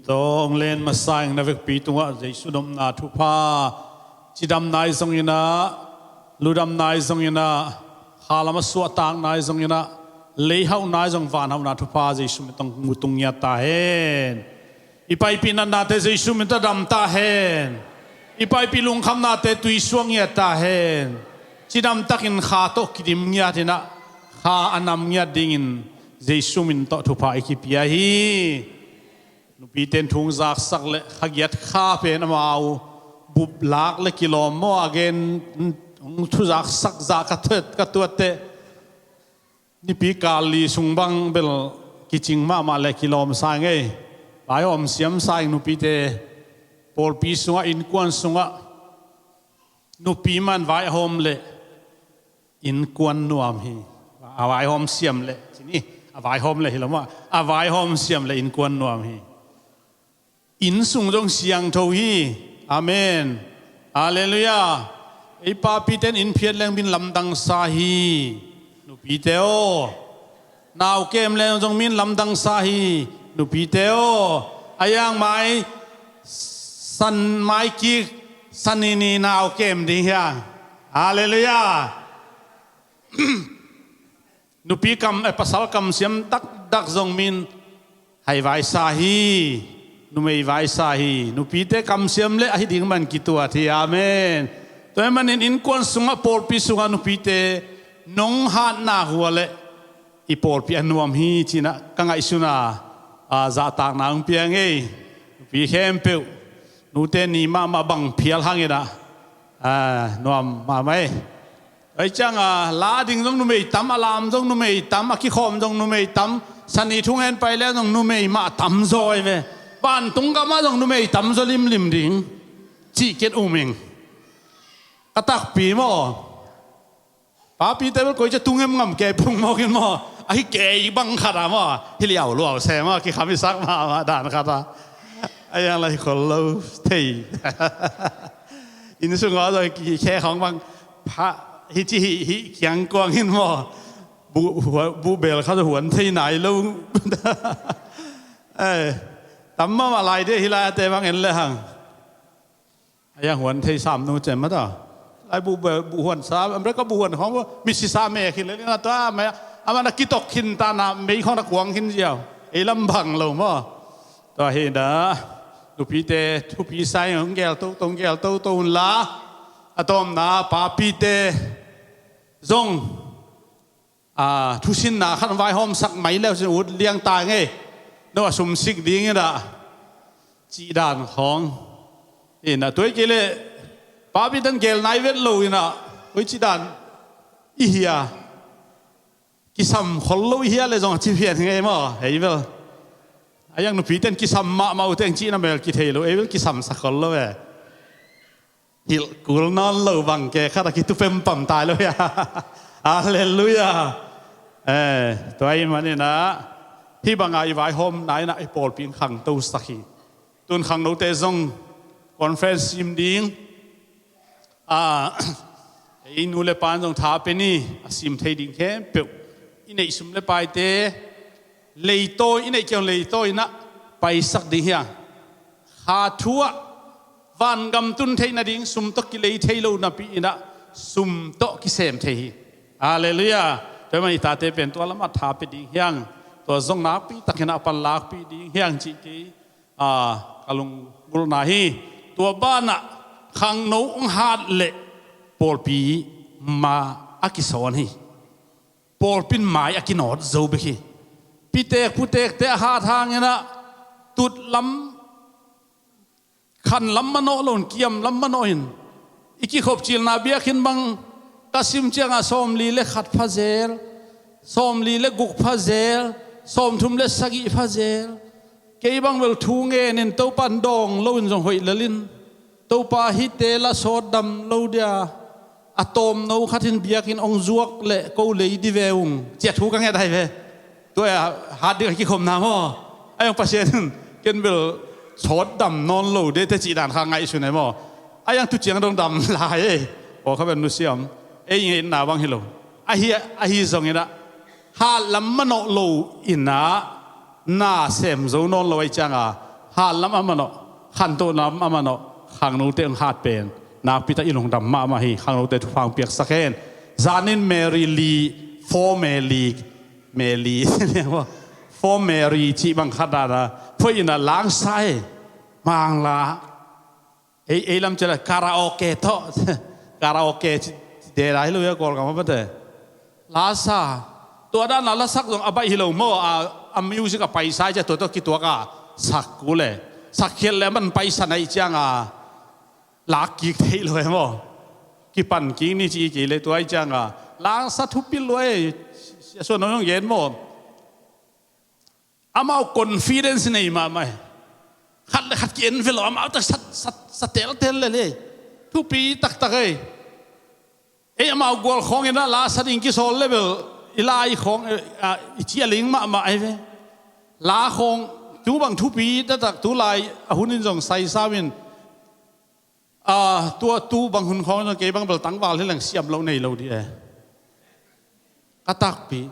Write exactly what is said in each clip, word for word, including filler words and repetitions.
Tawh hong len masa ing na vekpi tungah Jesu nopna thupha, cidam nai zonginah, ludam nai zonginah, khalam a suahtak nai zonginah, leihauh nai zong vanhauhna thupha Jesu min tawh mu tung ngiat ta hen. I paipih natnate Jesu min tawh dam ta hen. I paipih lungkhamnate tuisuak ngiat ta hen. Cidam takin kha tawh kidim ngiat inah, kha a nam ngiat dingin Jesu min tawh thupha i kipia hi. Nupite in thu hong zaksak le khagiat kha pen amau bup lak le kilawm maw, a gen, hong thu zaksak zah ka tuat, ka tuatte. Nipi kal li sung bang bel kicing mahmah le kilawm sa ing ei. Vaihawm siam sa ing nupite. Pawlpi sungah, innkuan sungah nupi man vaihawm le innkuan nuam hi. A vaihawm siam le, ci ni, a vaihawm le hi lo maw, a vaihawm siam le innkuan nuam hi. Inn sung zong siangtho hi. Amen. Halleluiah. Ei papite in inn phiat leng min lamdang sa hi. Nupite aw. Nau kem leng zong min lamdang sa hi. Nupite aw. A yang mai, san mai kik, sanini nau kem ding hiang. Halleluiah. Nupi kam, eh, pasal kamsiam taktak zong min hai vai sa hi, numei vai sa hi. Nupite kamsiam le ahi ding man kituat hi. Amen. Tua ahih manin innkuan sungah, pawlpi sungah nupite nong hatna hua le i pawlpi a nuam hi cinah ka ngaihsuna, a, zahtakna hong piang ei. Nupi khempeuh, nute ni mahmah bang phial hanginah, a, nuam mahmah ei. Ei ciang a la ding zong numei tam, a lam zong numei tam, a kikhawm zong numei tam, sani thungen pai le zong numei mah tam zaw ei ve. Vantung gamah zong numei tam zaw limlim ding cih ken um ing. Ka takpi maw. Papite bel koi cia tu ngemngam kei pung mawk in maw. Ahi kei bang khat a maw. Hi liau luau se maw, kikham i sak mahmah dan khat a. A yang lai khol lo thei. Inn sungah zong kikhe khawng bang pha, hi ci hi, hi kiang kuang in maw. Bu, bu bel khat huan thei nai lo. Eh, tam mahmah lai dih hi lai ate bang en le hang. A yang huan thei sam nu cem mata. Lai bu, bu, bu huan sa, America bu huan khawng bu, misi sa me khin le, na tua me, a mana kitok khin ta na, mei khawng na kuang khin ziau. Ei lam bang lo maw. Tua hi na, nupite, thupi sa ing, hong gel to, tong gel to, to un la. A tawmna, papite, zong. A, thusinna khat vaihawmsak mai leu sin ut liang ta ngei. No a sumsik ding inah. Cih dan khawng. Inah tuai kei le. Papi tan gel nai vet lo inah. Ui cih dan. I hia. Kisam khol lo i hia le zong a ci phian ngei maw. Hei bel. A yang nupi ten kisam mahmah uh teng cihna mel kithei lo. Ei bel kisamsak khol lo e. Hilh kul nawn lo bang ke khat a kitu pempam tai lo hia. Halleluiah. Eh, tua ahih maninah hih banga i vaihawmna inah i pawlpi in khangtosak hi. Tun khangnote zong conference sim ding. Ah, ei nu le pa in zong tha pe ni, a sim thei ding khempeuh. I neih sum le paite leitawi, i neih kiang leitawi inah paisak ding hiang. Kha thu ah vangam tun theih nading sum tawh kilei thei lo napi inah sum tawh kisem thei hi. Halleluiah. Tua ahih man i tate pen tua lamah tha pe ding hiang. Tua zong nakpi takinah pan lakpih ding hiang cih kei, a, ka lunggulhna hi. Tua banah khangno hong hat leh pawlpi ma a kisawn hi. Pawlpi in mai a kinawt zo bek hi. Pitek putekte a hat hanginah tutlam khan lam manawh loin kiam lam manawh in i kikhop cilna biakinn bang ka sim ciangah sawmli le khat pha zel, sawmli le guk pha zel, sawmthum le sagih pha zel. Kei bang bel thu ngenin Topa in dawng loin zong hoih lelin Topa hihte la sawt dam lo dia a tawmno khat in biakinn hong zuak le ko lei di ve ung cia thu ka nget ahi ve. Tua a hat ding a kikhopna maw? A yang Pasian in ken bel sawt dam nawn lo dete cih dan kha ngaihsun e maw? A yang tu ciang dong dam lai e. Aw kha bel nusiam. Ei ngeina bang hi lo. Ahi, ahi zonginah hat lam manawh lo inah na sem zo nawn lo ahi cianga Hat lam a manawh, khantoh lam a manawh, khangnote hong hat pen nakpi tak i lungdam mahmah hi. Khangnote thupha hong piaksak hen. Zanin Mary Lee, Four Mary, Mary, Four Mary cih bang khat dana phoih in a langsa e. Mangla ei, ei lam ciang a karaoke tawh, karaoke ci, ci de lai lo ia, Kawlgam a mate. Lasa, tua dana lasak zong a baih hi lo maw, a, a music a paisa i cia tua tawh kituak a sak kul e. Sak khial le man paisa naih cianga lak kik thei lo e maw. Kipan kik ni ci kei le tua i cianga langsa thupi lo e. Sia suan zong gen maw. Amau confidence nei mahmah e. Khat le khat ki-en ve lo, amau tak sat, sat, sa teltel le le. Thupi taktak e. Ei amau gual khawng in a lasa ding kisawl le bel i lai khawng, eh, ah, i cialing mahmah ai ve. La khawng tu bang thupi taktak tu lai a hun in zong saisau in, ah, tua tu bang hun khawng in zong kei bang bel tangval hi leng siam lo nei lo di e. Ka takpi.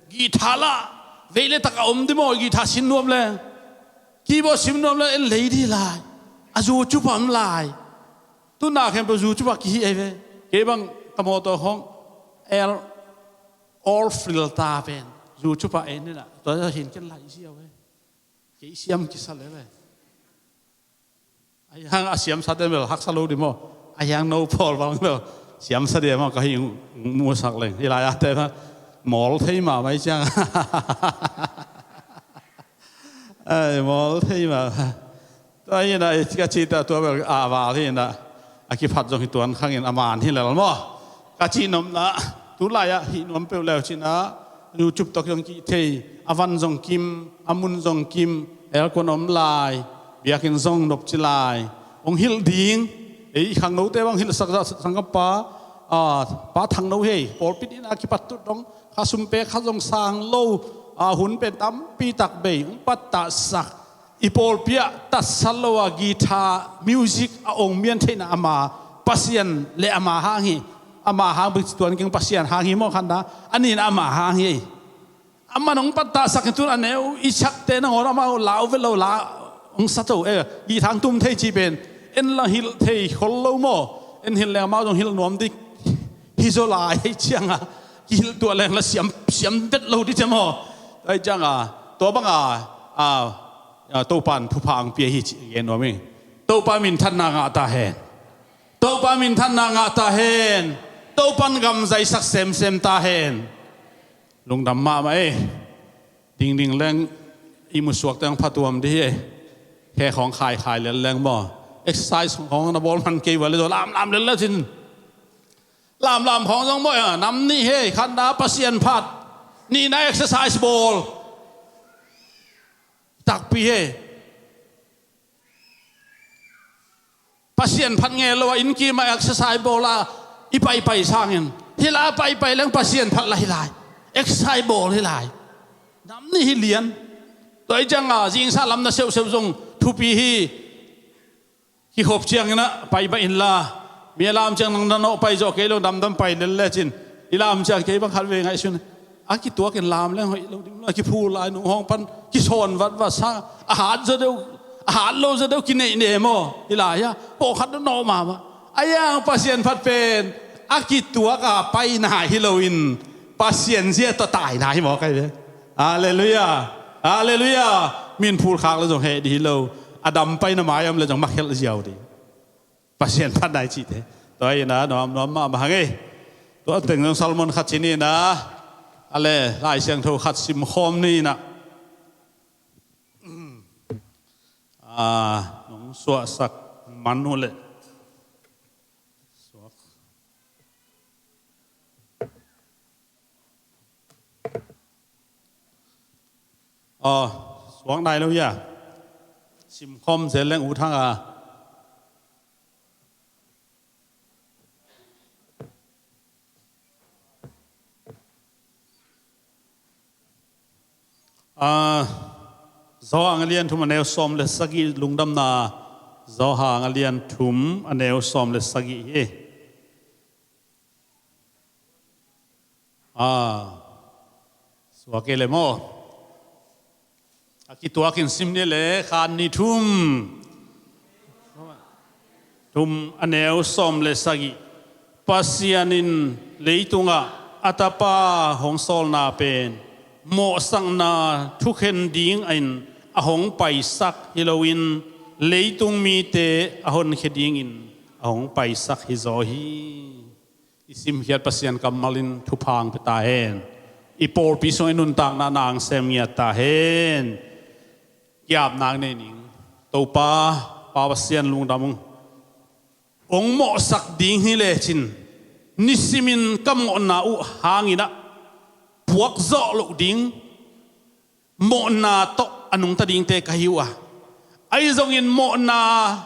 Guitar lah vei le tak a om di maw, guitar sim nuam le, keyboard sim nuam le en lei di lai. A zu cupa om lai. Tuna khempeuh zu cupa kihi ei ve. Kei bang ka mawtaw khawng el all filter pen zu cupa en ni na. Tua hin ken lai sia ve. Kei siam kisa le ve. A hiang a siamsate bel haksa lo di maw. A hiang no pawl bang bel siamsa di maw, ka hi musak leng. Hi lai a te maw, mawl thei mahmah i ciang. Ai, mawl thei mahmah. Tua hi na, ka cih ta tua bel a val hi na. A kiphat zong hi tuan khangin a man hi lel maw. Ka cih nopna, tu lai ah hih nuam peuh leu cih na, YouTube tawh zong kih thei, a van zong kim, a mun zong kim, aircon om lai, biakinn zong nop ci lai. Hong hilh ding, ei khangnote bang hilhsak zah sangkapa, ah, Pa Thangno hei, pawlpit in a kipat tut dong, kha sum pek khat zong sang lo, ah, hun pen tampi tak bei, hong pattahsak. I pawlpi ah tatsat lo a guitar music a ong mian theihna ama Pasian le ama hang hi. Ama hang bek ci tuan keng, Pasian hang hi maw khan da. A nihna ama hang hi. Amah nong pattahsak in tun a neu i sakte nangawn amau lau vet lo la hong sa to e. Guitar hong tum thei ci pen en la hilh thei khol lo maw. En hilh leng amau zong hilh nuam dik hi zaw lai hei cianga kihilh tuah leng la siam, siam vet lo di cia maw. Tua hi cianga tua banga, a, a, Topan thupha ang pia hi ci gen nuam hi. Topa minthanna ngah ta hen. Topa minthanna ngah ta hen. Topan gam zaisak semsem ta hen. Lungdam mahmah ei. Dingding leng i musuak teng phatuam di hi ei. Khe khawng khaikhai lel leng maw. Exercise khawng na bawl man kei ua le zaw lamlam lel le cin. Lamlam khawng zong maw, eh, nam nih hei, khatna Pasian phat, nihna exercise bawl. Takpi hei. Pasian phat ngei lo a, inn kima exercise bawl a, i paipai sangin. Hi la paipai leng Pasian phat la hi lai. Exercise bawl hi lai. Nam nih hi lian. Tua hi cianga, zingsa lam na seuhseuh zong thupi hi. Kikhop ciangin a pai bah inla, mi a lam ciang nang na nawh pai zawh kei lo, damdam pai lel lecin. I lam ciang kei bang khat ve ngaihsun. A kituakin lam leng hoih lo ding lo, a kiphul lai nung hawng pan kisawn vatvat sa, a hat zaw deuh, a hat lo zaw deuh kineih ne maw? Hi lai a, pawlkhat deuh nawh mahmah. A yang Pasian phat pen a kituak a paina hi loin Pasian zia tawh taina hi maw kai ve? Halleluiah. Halleluiah. Min phul khak le zong heh dih hi lo. A dam paina mai om le zong makhelh ziau dih. Pasian phat nai cihte. Tua hi na nuam nuam mahmah hang ei. Tua teng zong sermon khat ci ni na. A le Lai Siangtho khat simkhawm ni na. Ah, nong suahsak man uh leh. Suak. Aw, suak nai lo hia? Simkhawm zel leng ut hang a. Ah, Johan a lian thum a neu sawm le sagih, lungdamna Johan a lian thum a neu sawm le sagih hi. Ah, suak e le maw. A kituakin sim ni le, khan ni thum. Thum a neu sawm le sagih. Pasian in leitungah a Tapa hong sawlna pen mawhsakna thukhen dingin a hong paisak hi loin, leitung mite a honkhia dingin a hong paisak hi zaw hi. I simkhiat Pasian kammal in thupha hong pia ta hen. I pawlpi sungah i nuntakna na hong sem ngiat ta hen. Ki-apna nei ning. Topa, Pa Pasian lungdam ung. Hong mawhsak ding hi lecin, nisimin ka mawhna uh hangin ah puakzawh loh ding, mawhna tawh a nungta dingte ka hi uh a, ahi zongin mawhna,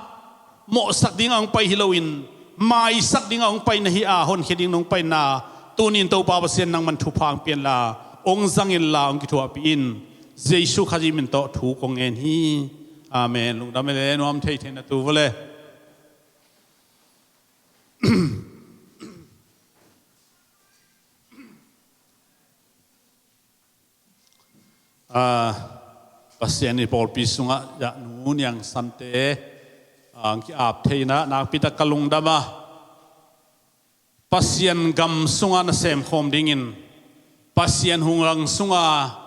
mawhsak ding a hong pai hi loin, maisak ding a hong pai na hi a, honkhia ding nong paina, tunin Topa Pasian nangman thupha hong pia inla, hong zang inla, hong kithuahpih in. Jesu Khazih min tawh thu kong ngen hi. Amen. Lungdam e le, nuam thei thei na tu vua le. Ah, Pasian i pawlpi sungah, ya, Nu Niang Sante, ah, hong ki-ap thei in ah, nakpi tak ka lungdam a. Pasian gam sungah na semkhawm dingin, Pasian hunglang sungah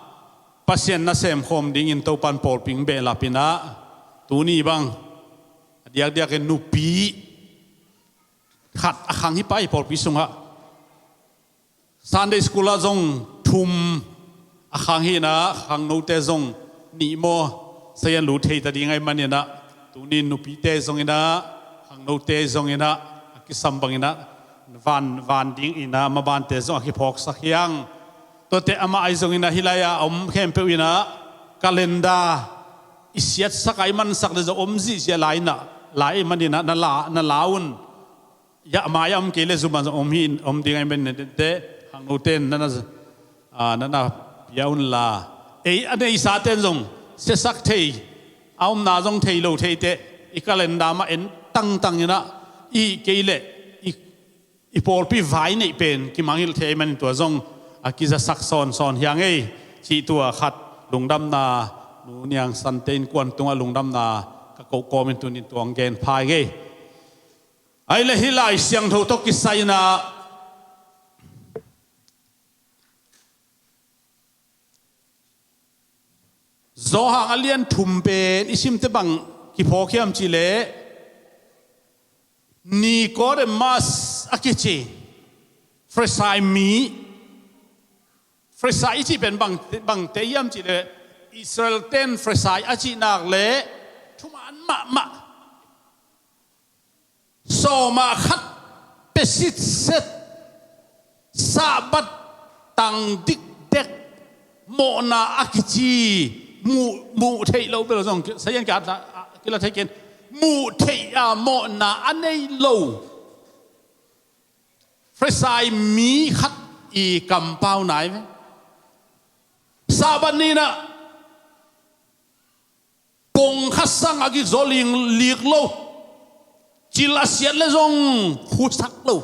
Pasian na semkhawm dingin Topan pawlpi hong behlap in ah, tuni bang, a diakdiakin nupi khat a khang hi pah i pawlpi sungah. Sunday school ah zong thum a khang hi in ah, khangnote zong nih maw, sayan lu thei ta ding ahih manin ah, tuni nupite zong in ah, khangnote zong in ah, a kisam bangin ah, van, van ding in ah, mabante zong a kiphawksak hi hang. Tuate amah ahi zongin ah, hih lai-ah a om khempeuh in ah, calendar i siatsak a, i mansak le zong om zihziah lai in ah, lai ahih manin ah, na la, na la un. Ya, mai-ah om kei le zumah zong om hi, om ding ahih manin ah, teh, khangnote in na na, ah, na na pia unla. Ei a neisate in zong siasak thei, a omna zong thei lo thei teh, i calendar mah en tangtang in ah, i kei le i, i pawlpi vai neih pen kimangngilh thei ahih manin tua zong a kizasak sawnsawn hi hang ei, cih tua khat lungdamna, Nu Niang Sante innkuan tungah lungdamna ka koh kawmin tunin tua hong gen pha ing ei. Ahih leh hih Lai Siangtho tawh kisai in ah, Johan a lian thum pen i simte bang kiphawk hiam cih leh, Nicodemus a kici Farisai mi, Farisai i cih pen bang, bangte hiam cih leh, Israel ten Farisai a cih nak leh thuman mahmah, sawm ah khat pia sitset, Sabbath tang dikdek, mawhna a kici muh, muh theih loh bel zong, sayan kia kila thei ken, muh theih a mawhna a nei lo Farisai mi khat i kampau nai ve. Sabbath ni in ah kong khat sang a gik zaw ling lik lo, cil a siat le zong khusak lo,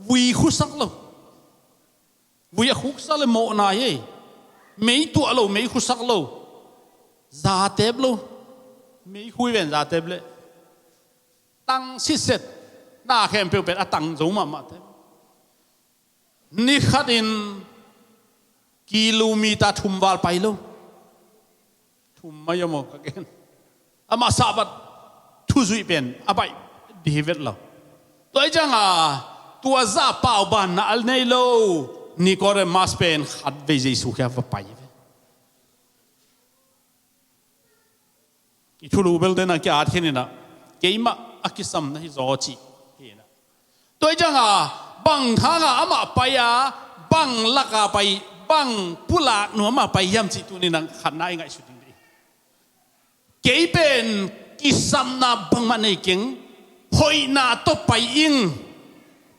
vui khusak lo. Vui a khuksak le mawhna hi. Mei tuah lo, mei khusak lo, zatep lo, mei khui ven zatep le tang sitset, na khempeuh pen a tang zo mahmah te. Ni khatin kilometer thum val pai lo. Thum mai a maw ka gen. Amah Sabbath thuzuih pen a baih dih hi vet lo. Tua hi cianga tua zah paubanna a nei lo Nicodemus pen khatvei Jesu kiang va pai hi ve. I thulu belte na ki-at khin in ah, keimah a kisam na hi zaw cih hi in ah. Tua hi cianga bang hanga amah pai a, bang laka pai, bang pulak nuam a pai hiam cih tuni in ah khatna i ngaihsut ding hi. Kei pen kisapna bangmah nei keng, hoihna tawh pai ing.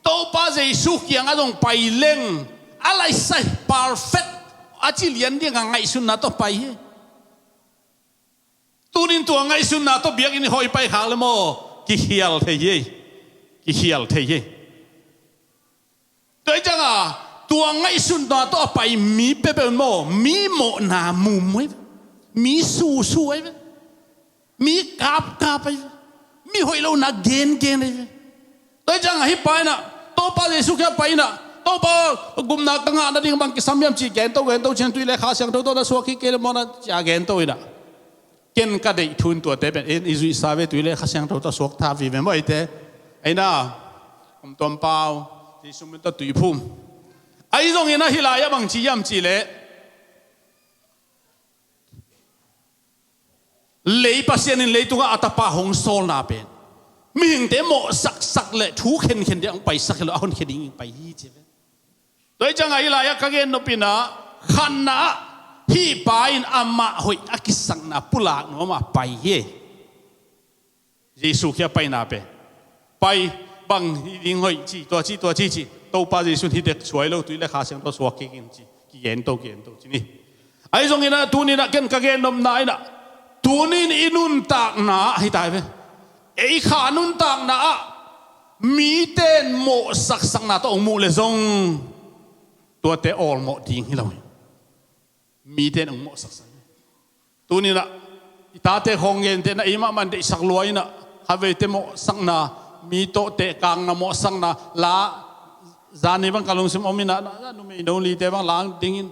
Topa Jesu kiangah zong pai leng, a laisai perfect, a ci lian dingah ngaihsutna tawh pai hi. Tunin tua ngaihsutna tawh biakinn i hawh i pai khak le maw, kikhial thei hi. Kikhial thei hi. Tua hi cianga tua ngaihsutna tawh a pai mi peuhpeuh in maw, mi mawhna mu muai ve. Mi susu ahi ve. Mi kapkap ahi ve. Mi hoih lohna gengen ahi ve. Tua hi ciangah hih pa inah Topa Jesu kiang pai inah, "Topa, gupna ka ngah nading bang kisam hiam?" ci gento gento ciang, "Tui le Kha Siangtho tawh na suak hi kei le maw?" na ci-a gento inah, "Ken ka deih thu in tuate pen en i zuihsa ve, tui le Kha Siangtho tawh suak ta vive maw eite." Ei na, kum tuam pau, Jesu min tawh tui phum. Ahi zongin ah hih lai-ah bang ci hiam cih leh, lei Pasian in leitungah a tapa hong sawlna pen mihingte mawhsaksak le thu khenkhen ding a hong paisak hi lo, a honkhia dingin pai hi ci ve. Tua hi ciangah hih lai-ah ka gen nop inah, khatna ah hih pa in amah hoih a kisakna pulak nuam a pai hi. Jesu kiang paina pen, "Pai, bang hi ding hoih ci, tua ci, tua ci," ci. Topa Jesu in, "Hi dek suai lo, tui le Kha Siangtho suak kik in," ci. Kigento, kigento ci ni. Ahi zongin ah tuni inah ken ka gen nopna inah, tuni in i nuntakna ah hi ta hi ve. Ei kha nuntakna ah mite in mawhsaksakna tawh hong muh le zong, tuate awlmawh ding hi lo hi. Mite in hong mawhsaksak. Tuni inah i tate khawng gentehna, eimah mah in deihsak lua inah, khaveite mawhsakna, mi tawh tehkakna mawhsakna, la, zani bang ka lungsim om inah, na, na, numei no lite bang la dingin,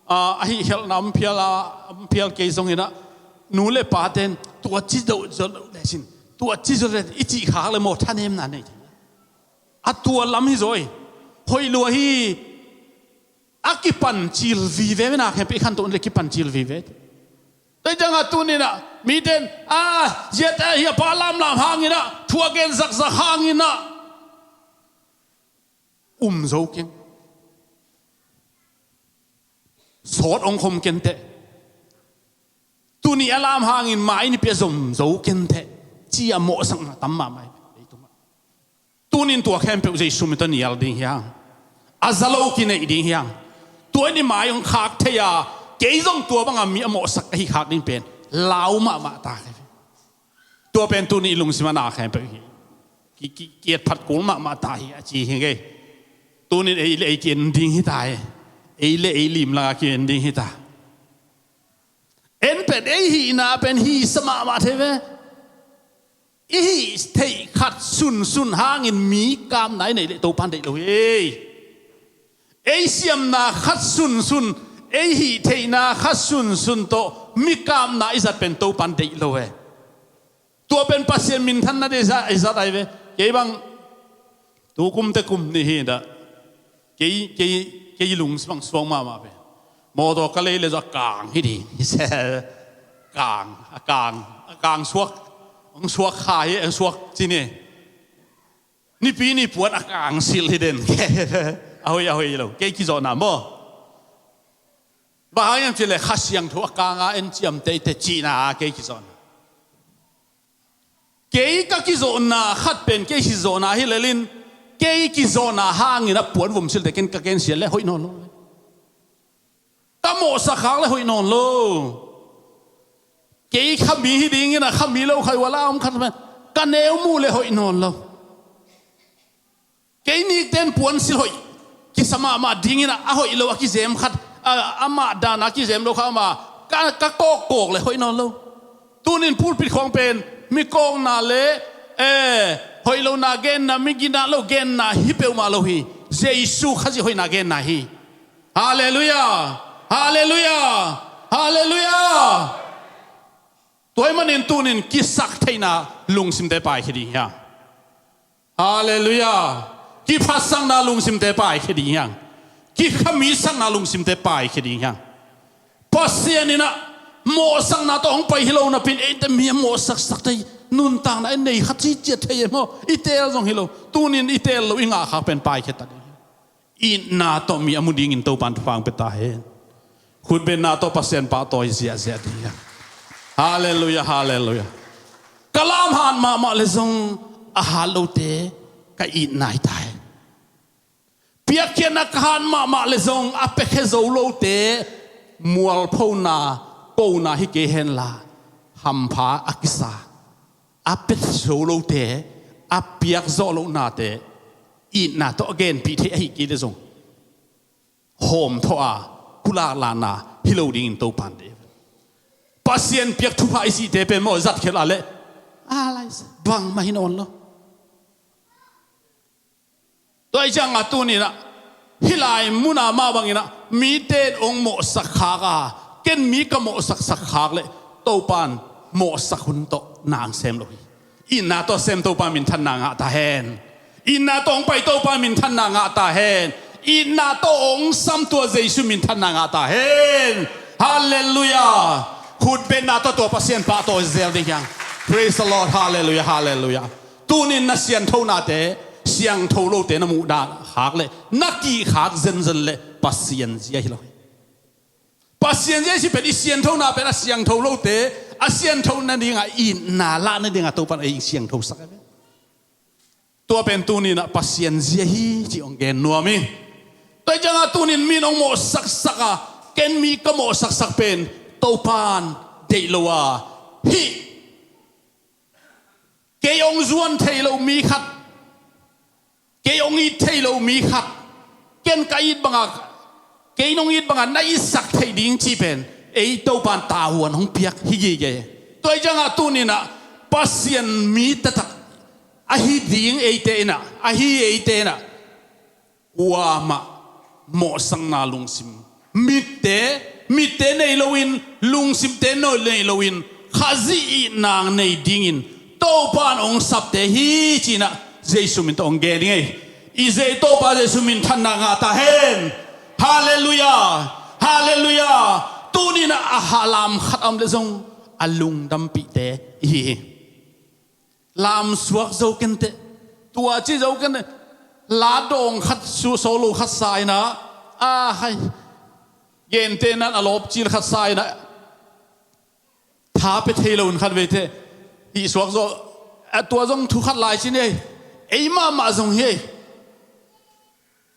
a, a hihkhelhna om phial a, om phial kei zong inah, nu le pate in, "Tua ci zo, zo lo le sin, tua ci zo le," i cih khak le maw, thanemna nei thei. A tua lam hi zaw hi. Hoih lua hi. A kipancil vive ve, na khempeuh i khantoh le kipancil vive. Tua hi ciangah tuni inah mite in, a, ziate hi a pa lamlam hang inah, thu a gen zakzak hang inah um zo keng. Sawt hong khom kenteh. Tuni a lam hangin mai nipi a zom zo kenteh, ci-a mawhsakna tam mahmah hi leitungah. Tunin tua khempeuh Jesu min tawh nial ding hi hang. A za lo kineih ding hi hang. Tua in i mai hong khak thei a, kei zong tua banga mi a mawhsak ahi khak ding pen lau mahmah ta hi. Tua pen tuni i lungsim a na khempeuh hi. Ki, ki, kiat phat kul mahmah ta hi a ci hi ngei. Tunin ei le ei ki-en ding hi ta hi. Ei le ei limlanga ki-en ding hi ta. En pen ei hihna pen hisa mahmah thei ve. I hih theih khat sunsun hangin mi kamna i neih leh Topan deih lo hi. Ei siamna khat sunsun, ei hih theihna khat sunsun tawh mi kamna i zat pen Topan deih lo e. Tua pen Pasian minthanna ding i zat, i zat ahi ve. Kei bang tu kumte kum nih hi dah. Kei, kei, kei lungsim bang suak mahmah ve. Mawtaw ka lei le zaw a kang hi ding. Kang, a kang, a kang suak. Ang suak kha hi, ang suak ci ni. Nipi ni puan a kang silh hi den. A hoih, a hoih lo. Kei kizawhna maw. Bang hang hiam cih leh Kha Siangtho a kanga en ciamteh teh cihna a kei kizawhna. Kei ka kizawhna khat pen kei kizawhna hi lelin, kei kizawhna hangin a puan vom silh teh ken ka ken sia le hoih nawn lo. Ka mawhsak khak le hoih nawn lo. Kei khami hi dingin a khami lo khai wala om khat pen ka neu mu le hoih nawn lo. Kei nikten puansilh hoih kisa mahmah dingin a, a hoih lo a kizem khat, a, amah dana a kizem lo kha amah ka, ka kawkkawk le hoih nawn lo. Tunin pulpit khawng pen mi kawkna le, eh, hoih lona genna, mi ginat lo genna hi peuhmah lo hi. Jesu Khazih hoihna genna hi. Halleluiah. Halleluiah. Halleluiah. Tua ahih manin tunin kisak theihna lungsimte paikhia ding hiam? Halleluiah. Kiphatsakna lungsimte paikhia ding hiam? Kikhamitsakna lungsimte paikhia ding hiam? Pasian in a mawhsakna tawh hong pai hi lo napi-in eite mi a mawhsaksak thei, nuntakna i nei kha ciciat thei e maw? I teel zong hi lo. Tunin i teel lo i ngahkhak pen paikhia ta ding hiam? Itna tawh mi a mu dingin Topan thupha hong pia ta hen. Khutbetna tawh Pasian pahtawi ziahziah ding hiam? Halleluiah, halleluiah. Ka lamhat mahmah le zong a hat lote ka itna hi ta hen. Piakkhiatna ka hat mahmah le zong a piakhia zo lote mualphona, kona hi kei henla hampha a kisa, a pia zo lote a piak zawh lohnate itna tawh a genpih theih ahi kei le zong hawmthawh a pulaklahna hi lo dingin Topan deih. Pasian piak thupha i cihte pen maw, zat khel a leh a lai sa bangmah hi nawn lo. Tua i cianga tuninah hih lai muna mah banginah mite in hong mawhsak khak a, ken mi ka mawhsaksak khak leh Topan mawhsak hun tawh nang sem lo hi. Itna tawh sem, Topa minthanna ngah ta hen. Itna tawh hong pai, Topa minthanna ngah ta hen. Itna tawh hong sam, tua Jesu minthanna ngah ta hen. Halleluiah. Khutbetna tawh tua Pasian pahtawi zel ding hiang. Praise the Lord. Halleluiah, halleluiah. Tunin na sianthonate, siangtho lote na muhdan khak leh na kihkhak zenzen leh Pasian zia hi lo hi. Pasian zia i cih pen i sianthona pen a siangtho lote a siantho nadingah itna lah nadingah Topan ei siangthosak a ve. Tua pen tuninah Pasian zia hi cih hong gen nuam hi. Tua i ciangah tunin min hong mawhsaksak a, ken mi ka mawhsaksak pen Topan deih lo a, hih kei hong zuan thei lo mi khat, kei hong it thei lo mi khat, ken ka it banga, kei nong it banga na itsak theih ding cih pen ei Topan tavuan hong piak hi gige. Tua i ciangah tuninah Pasian mi taktak ahi ding eite inah, ahi eite inah kuamah mawhsakna lungsim, mitte, mitte nei loin, lungsimte nei loin, Khazih itna nei dingin Topan hong sapte hi cinah Jesu min tawh hong gen ding ei. I zei Topa Jesu minthanna ngah ta hen. Halleluiah. Halleluiah. Tuninah a ha lam khat a om leh zong a lungdampihte i hi hi. Lamsuak zo kenteh, tua ci zo kenteh. Ladawng khat su solo khat sa inah, a hai, gentehnan a lawpcil khat sa inah, tha pia thei lo in khat veiteh hih suak zo. A tua zong thu khat lai ci ni ei. Ei mahmah zong hi ei.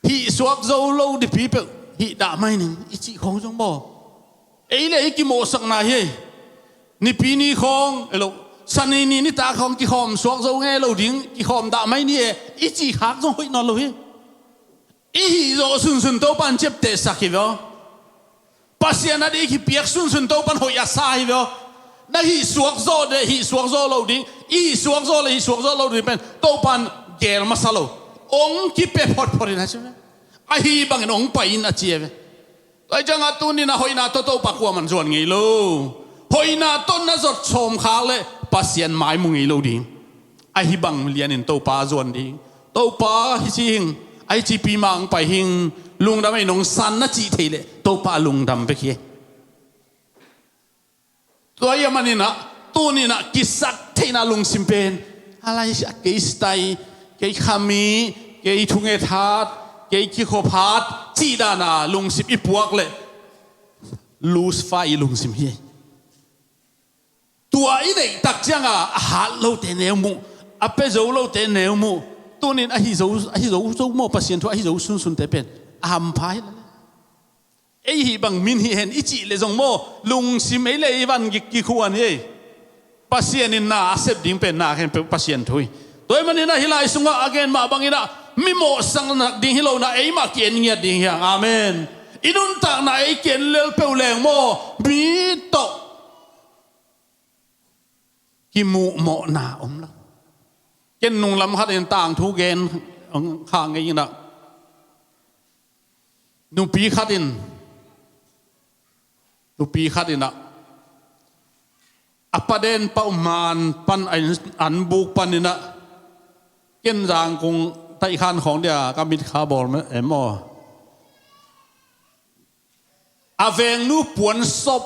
Hih suak zo lo nipi peuh hih dah mai ning i cih khawng zong maw, ei le ei kimawhsakna hi ei. Nipi ni khawng elo, Sani ni nitak khawng kikhawm suak zo ngei lo ding, kikhawm dah mai ni e i cih khak zong hoih nawn lo hi. I hih zawh sunsun Topan ciaptehsak hi ve aw. Pasian a dih kipiak sunsun Topan hoih a sa hi ve aw. Na hih suak zawh le hih suak zawh lo ding, i hih suak zawh le hih suak zawh lo ding pen Topan geel masa lo. Hong kipia photphot in a ci ve. Ahi bangin hong pai in a ci ve. Tua hi ciangah tuninah hoihna tawh Topa kuaman zuan ngei lo. Hoihna tawh na zot sawm khak le Pasian mai mu ngei lo ding. Ahi bang lianin Topa zuan ding. Topa hi ci hing, ahi cipi mah hong pai hing, lungdam ei nong san na cih thei leh Topa lungdam vek hi. Tua hi a maninah tuninah kisaktheihna lungsim pen a lai sia, kei stai, kei khami, kei thunget hat, kei kikhop hat cih dana lungsim i puak leh Lucifer i lungsim hi. Tua i neih tak cianga a hat lote neu muh, a pia zo lote neu muh. Tunin ahi zo, ahi zo zo maw, Pasian thu ahi zo sunsunte pen a hampha hi leh. Ei hih bang min hi hen i cih leh zong maw, lungsim ei le ei van gik kikhuan hi ei. Pasian in na a sep ding pen na khempeuh Pasian thu hi. Tua hi maninah hih lai sungah a gen mah banginah mi mawhsakna ding hi lonah eimah ki-en ngiat ding hiang. Amen. I nuntakna ei ki-en lel peuh leng maw, mi tawh kimuhmawhna om lo. Ken nunglam khatin tangthu gen kha ngei inah, nupi khatin, nupi khatinah a paden pau man pan an buk paninah, ken Zangkung taihkhan khawng dia ka mitkha bawl em aw. A vengnu puansawp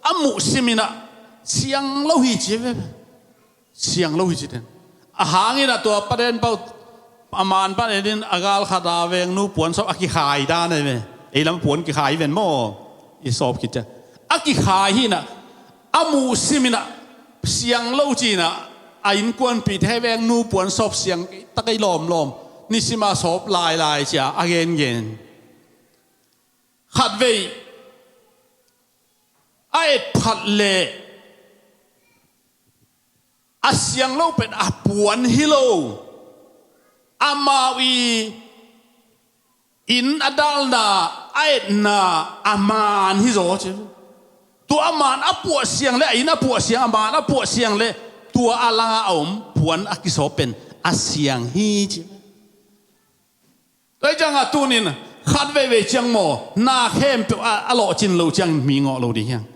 a muh siminah siang lo hi ci ve. Siang lo hi ci ten. A hanginah tua paden pau a man pan enin a gal khat a vengnu puansawp a kikhai dan ei ve. Ei lam puan kikhai ven maw, i sawp khit cia a kikhai hinah a muh siminah siang lo cinah a innkuanpihte hei vengnu puansawp siang takei lawmlawm, nisima sawp lailai cia a gengen. Khatvei a etphat leh a siang lo pen a puan hi lo. Amau i inn a dalna, a etna a man hi zaw ci. Tua a man a puah siang le, a inn a puah siang, a man a puah siang le, tua a langa a om puan a kisawp pen a siang hi ci. Tua hi ciangah tunin khat veivei ciang maw, na khempeuh a, a lawhcin lo ciang mi ngawh lo ding hiang.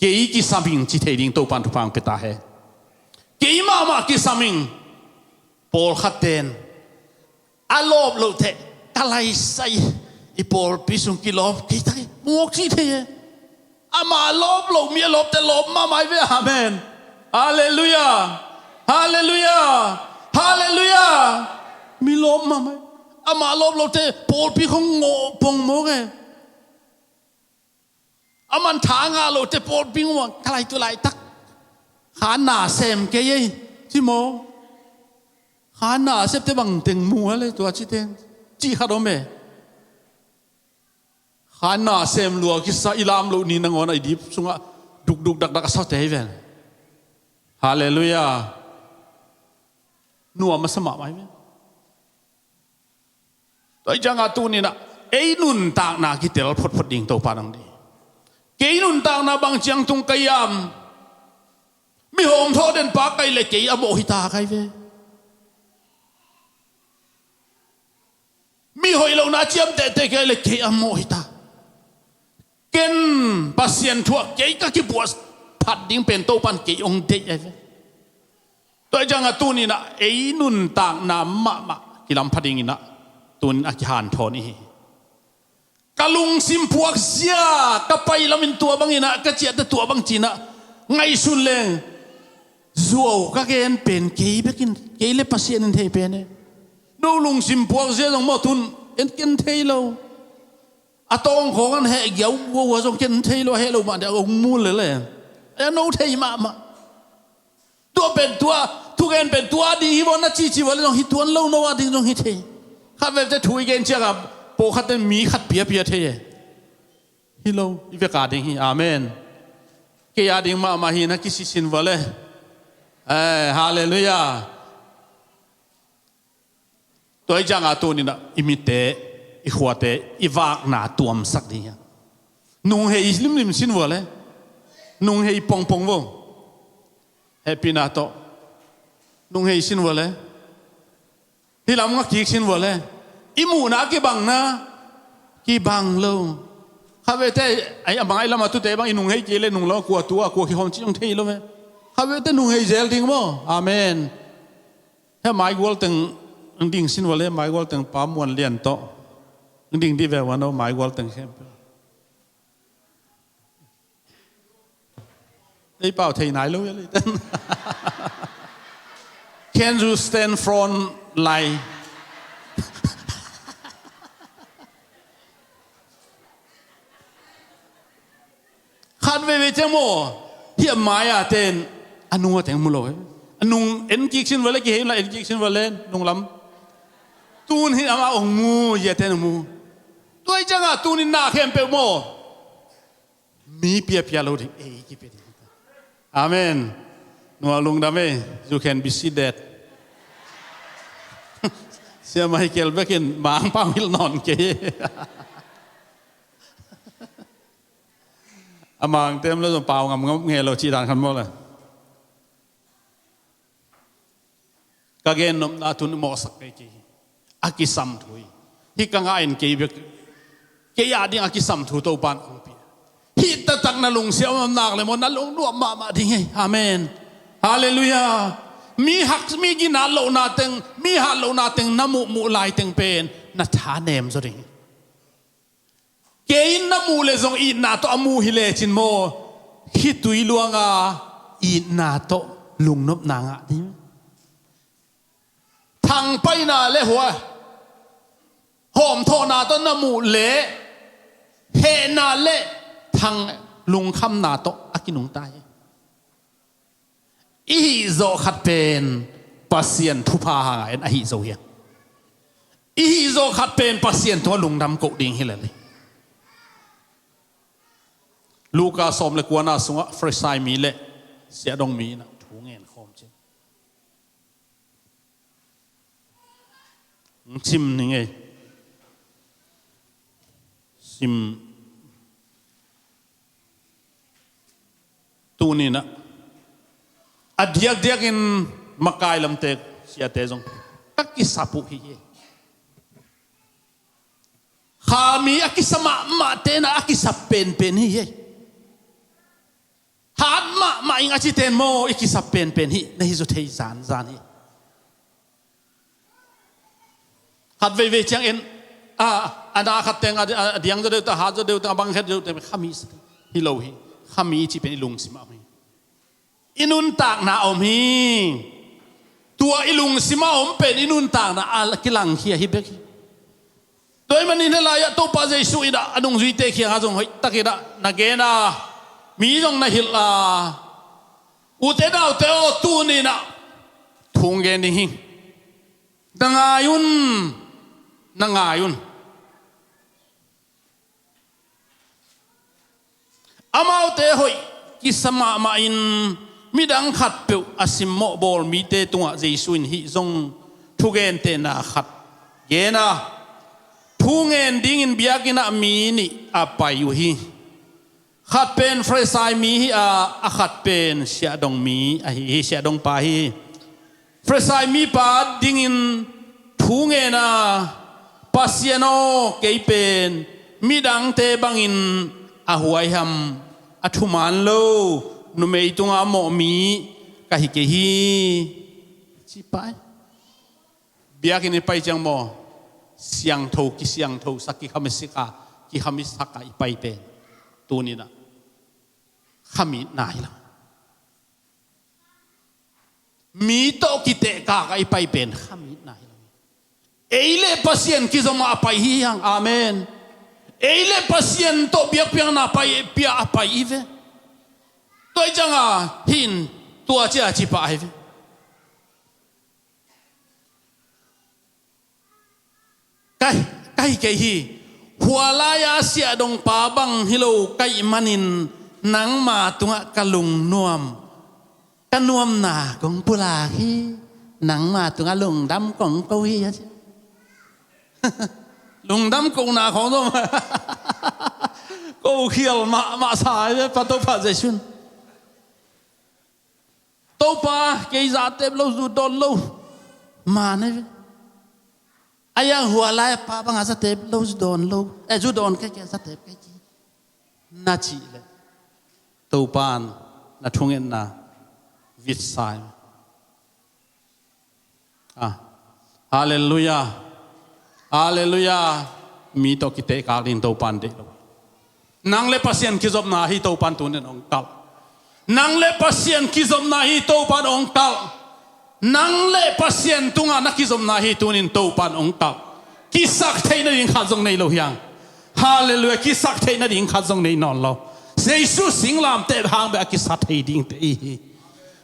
Kei kisam ing ci thei ding Topan thupha hong pia ta hen. Kei mahmah kisam ing. Pawlkhat ten a lawp loh teh, ka laisai, i pawlpi sung kilawp kei tak hi, mawk cih thei e. Amah lawp loh mi a lawp teh lawp mahmah hi ve. Amen. Halleluiah. Halleluiah. Halleluiah. Mi lawp mahmah hi. Amah lawp loh teh pawlpi khong ngawh pong mawk e. A man tha ngah loh teh pawlpi ngawh, ka lai tu laitak kha na sem kei ei ci maw? Kha na sem teh bang teng mu a le tua ci teng, cih khat om e. Kha na sem lua kisa i lam loh ni nangawn a i dip sungah dukduk dakdak a sa tei ven. Halleluiah. Nuam a sa mahmah hi ven. Tua hi ciangah tuninah ei nuntakna kitel photphot ding Topa nang ding. Kei nuntakna bang ciang tung ka hiam? Mi hawmthawh den pa kai le kei a mawh hi ta kai ve. Mi hoih lohna ciamtehte kai le kei a mawh hi ta. Ken Pasian thuah kei ka kipuah phat ding pen Topan kei hong deih ai ve. Tua hi ciangah tuninah ei nuntakna mahmah kilam pha dinginah tunin a kihanthawn i hi. Ka lungsim puak zia, ka pai lamin tua banginah, ka ciahte tua bang cinah ngaihsun leng zuau ka gen pen kei bekin, kei le Pasian in thei pen e. No lungsim puak zia zong maw tun en ken thei lo. A tawng khawng an heh giau guau zong ken thei lo, a heh lo mah deuh a hong mul lele. A no thei mahmah. Tua pen tua, thugen pen tua ding hi vaw na cici vale zong hi tuan lo no a ding zong hi thei. Khat velte thu i gen ciakah pawlkhatte mi khat piapia thei e. Hi lo, i veka ding hi. Amen. Kei a ding mahmah hi na kisisin vale. Eh, halleluiah. Tua hi ciangah tuninah i mitte, i khuate i vakna tuamsak ding hiam? Nunghei limlim sin vua le, nunghei pongpong vo. Hehpihna tawh nunghei sin vua le, hih lam ngak kik sin vua le, i muhna kibangna kibang lo. Khatvete ai a bang ai lamah tute bang i nunghei kei le nung lo, kua tua kua kihawm cih hong thei lo ve. Khatvete nunghei zel ding maw? Amen. He maigual teng ding sin vale, maigual teng pa muan lian tawh ding dih ve wan o, maigual teng khempeuh. Ei pau thei nai lo ya le. Can you stand front line? Khat veivei ciang maw, hih a mai-a ten a nung a teng mu lo e. A nung en kik sin vale, kihei unla en kik sin vale nung lam. Tun hih amah hong mu, hih a ten hong mu. Tua hi ciangah tunin na khempeuh maw, mi piapia lo ding ei kipia ding. Amen. Nua lungdam e. You can be seated. Sia Michael bekin mangpau hilh nawn kei. A mangte om le zong pau ngamngam nge lo cih dan khan maw le. Ka gen nopna tun mawhsak kei kei hi. A kisam thu hi. Hih ka ngah in kei bek, kei a ding a kisam thu Topan hong pia. Hih taktak na lungsia om nak le maw, na lungnuam mahmah ding hi. Amen. Halleluiah. Mi hak, mi ginat lohna teng, mi hat lohna teng na muhmuh lai teng pen na thanem zaw ding hi. Kei in na muh le zong itna tawh a muh hi lecin maw, khitui luanga itna tawh lungnopna ngah ding. Thangpaihna le hua hawmthawhna tawh na muh le hehna le thang lungkhamna tawh a kinungta hi. I hih zawh khat pen Pasian thupha hanga en a hih zo hi. I hih zawh khat pen Pasian tungah lungdam koh ding hi lel hi. Luka sawm le kuana sungah Farisai mi le siahdong mi inah thu ngen khawm cin. Sim ni ngei. Sim. Tuni-in ah a diakdiakin makai lamte siate zong ka kisap uh hi hi. Kha mi a kisa mahmahte in ah a kisap penpen hi hi. Hat mahmah ing a cite in maw i kisap penpen hi, na hi zaw thei zanzan hi. Khat veivei ciangin a, a na khat teng a, a diang zaw deuh teng, a hat zaw deuh teng, a bang khat deuh teng, kha mi sa hi lo hi. Kha mi i cih pen i lungsim ah om hi. I nuntakna om hi. Tua i lungsim ah om pen i nuntakna a kilangkhia hi bek hi. Tua ahih manin hih lai-ah Topa Jesuh in ah a nungzuite kiangah zong hoihtakin ah na gen a, mi zong na hilh a, ute naute aw, tuni-in ah thu hong gen ding hi. Na ngai un, na ngai un. Amaute hoih kisa mahmah in midang khatpeuh a simmawh bawl mite tungah Jesuh in hih zong thugentehna khat gen a, thu ngen dingin biakinn ah mi nih a pai uh hi. Khat pen Farisai mi hi a, a khat pen siahdong mi ahi hi, siahdong pa hi. Farisai mipa dingin thu ngen a, Pasian aw, kei pen midangte bangin a huaiham, a thuman lo numei tunga mawh mi ka hi kei hi, ci pah hi. Biakinn i pai ciang maw, siangtho, kisiangthosak, kikhamisik a, kikhamisak a i pai pen tuni-in ah khamitna hi lo. Mi tawh kitehkak a i pai pen khamitna hi lo. Ei le Pasian kizom a pai hi hang. Amen. Ei le Pasian tawh biakpiakna pai, pia a pai hi ve. Tua hi cianga hin tua cia ci pah hi ve. Ka, ka hi kei hi. Hua lai-a siahdong pa bang hi lo ka hih manin nangma tungah ka lungnuam, ka nuamna kong pulak hi. Nangma tungah lungdam kong ko hi, a ci. Lungdam kohna khawng zong ko khial mahmah sa hi ve, pa Topa Jesuh in. Topa, kei zatep lo, zu dawn lo. Man hi ve. A yang hua lai pa banga zatep lo, zu dawn lo. Eh, zu dawn kei, kei zatep kei ci. Na cih leh Topa in na thungetna vitsa hi. Ah. Halleluiah. Halleluiah. Mi tawh kitehkak ding Topa in deih lo. Nang le Pasian kizopna hi Topa in tunin hong kalh. Nang le Pasian kizopna hi Topa in hong kalh. Nang le Pasian tunga na kizopna hi tunin Topa in hong kalh. Kisak theih nading khat zong nei lo hi hang. Halleluiah. Kisak theih nading khat zong nei nawn lo. Jesuh singlamteh hang bek a kisa thei dingte i hi.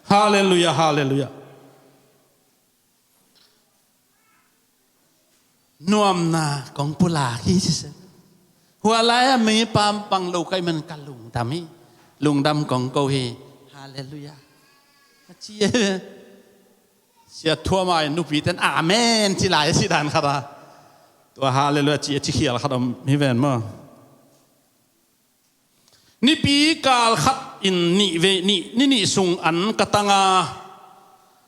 Halleluiah, halleluiah. Nuamna kong pulak hi, ci se. Hua lai-a mi pampang lo ka hih man ka lungdam hi. Lungdam kong ko hi. Halleluiah. A ci e. Sia Thua Mai nupite in amen ci lai a ci dan khat a. Tua halleluiah ci a ci khial khat om hi ven maw. Nipi kal khat in nih vei, nih, ni nih sung an ka tang a,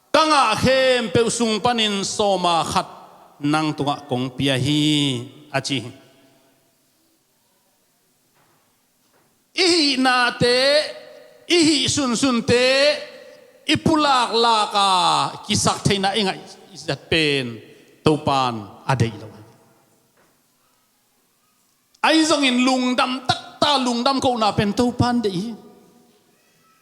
ka ngah khempeuh sung panin sawma khat nang tungah kong pia hi, a ci hi. I hihnate, i hih sunsunte i pulaklak a, kisak theihna i ngaih i zat pen Topa in a deih lo. Ahi zongin lungdam taktak, lungdam kohna pen Topa in deih hi.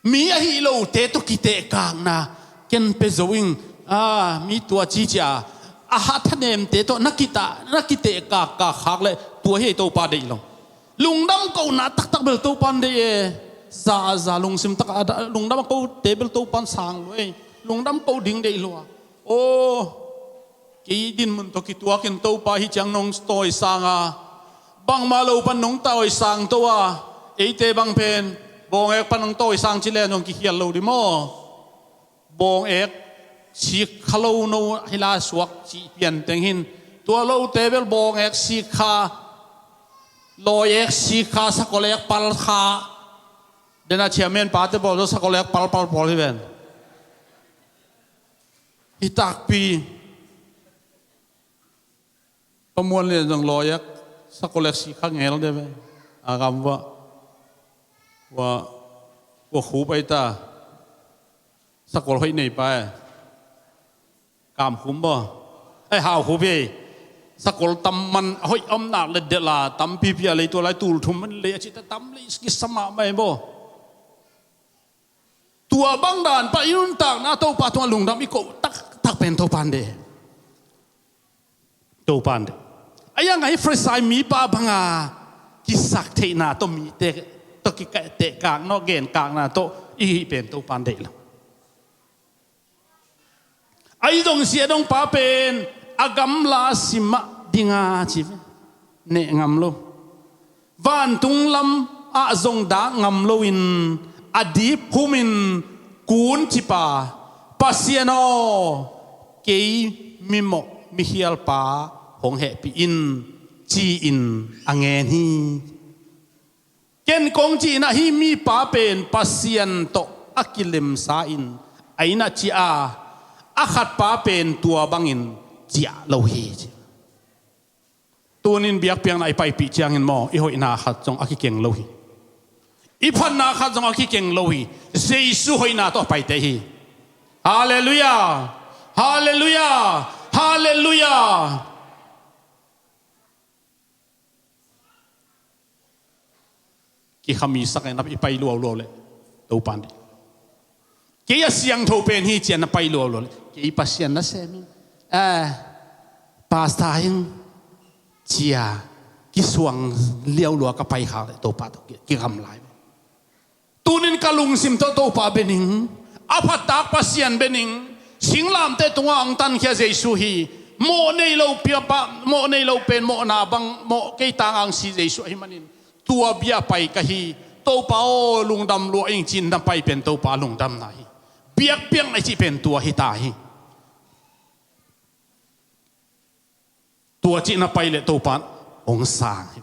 Mi ahi lote tawh kitehkakna ken pia zo ing. Ah, mi tua ci cia a hathanemte tawh na kita, na kitehkak kak khak leh tua hi, Topa deih lo. Lungdam kohna taktak bel Topa in deih e. Za, za lungsim tak a, lungdam a kote bel Topa in sang lua e. Lungdam ko ding deih lua. Aw, kei dinmun tawh kituakin Topa hih ciang nong tawisang a, bangmah lo pan nong tawisang to a, eite bang pen bawng ek pan nong tawisang ci len zong kikhial lo ding maw? Bawng ek sik kha lo no hi la suak cih pian teng hin, tua lote bel bawng ek sik kha, lawi ek sik kha, sakol ek pal kha, Dena chairman pate bawl zo, sakol ek palpal pawl hi ven. Hi takpi. Pamuan lian zong law ek, sakol ek si kha ngel de ve. A gam va. Wa, wa khup ai ta. Sakol hoih nei pa e. Kam khum bo. Ai hau khup e. Sakol tam man hoih om nak le de la, tam pipi a lei tua lai tul thum man lei a ci ta tam lei ki sama mai bo. Tua bang dan pa i nuntakna Topa tungah lungdam i koh taktak pen Topa in de. Topa in de. A yang a i Farisai mipa banga kisak theihna tawh mite tawh kikaih tehkakna, genkakna tawh i hih pen Topa in deih lo. A i zong sia dong pa pen a gamla simah dinga ci ve. Neh ngam lo. Vantung lamah zong dak ngam loin a dip humin kun cipa, Pasian aw, kei mimawh mikhialpa hong hehpih in, ci-in a ngen hi. Ken kong cihna hih mipa pen Pasian tawh a kilemsa in a inn ah ciah a, a khatpa pen tua bangin ciah lo hi ci. Tunin biakpiakna i paipih ciangin maw, i hoihna khat zong a kikeng lo hi. I phatna khat zong a kikeng lo hi. Jesu hoihna tawh a paite hi. Halleluiah. Halleluiah. Halleluiah. Kikhami sak in a i pai luauluau le Topa in deih. Kei a siangtho pen hi ci-a na pai luauluau le kei Pasian na sem in, eh, Pastor in ci-a kisuang liaulua ka pai khak le Topa tawh ki, kigam lai. Tunin ka lungsim tawh Topa bia ning, a phattak Pasian bia ning, singlamteh tungah hong tankhia Jesu hi. Mawh nei lo piapa, mawh nei lo pen mawhna bang mawh kei tang ang si Jesu ahi manin tua bia pai ka hi. Topa aw, lungdam lua ing ci-in na pai pen Topa lungdamna hi. Biakpiakna i cih pen tua hi ta hi. Tua cihna pai le Topa hong sang hi.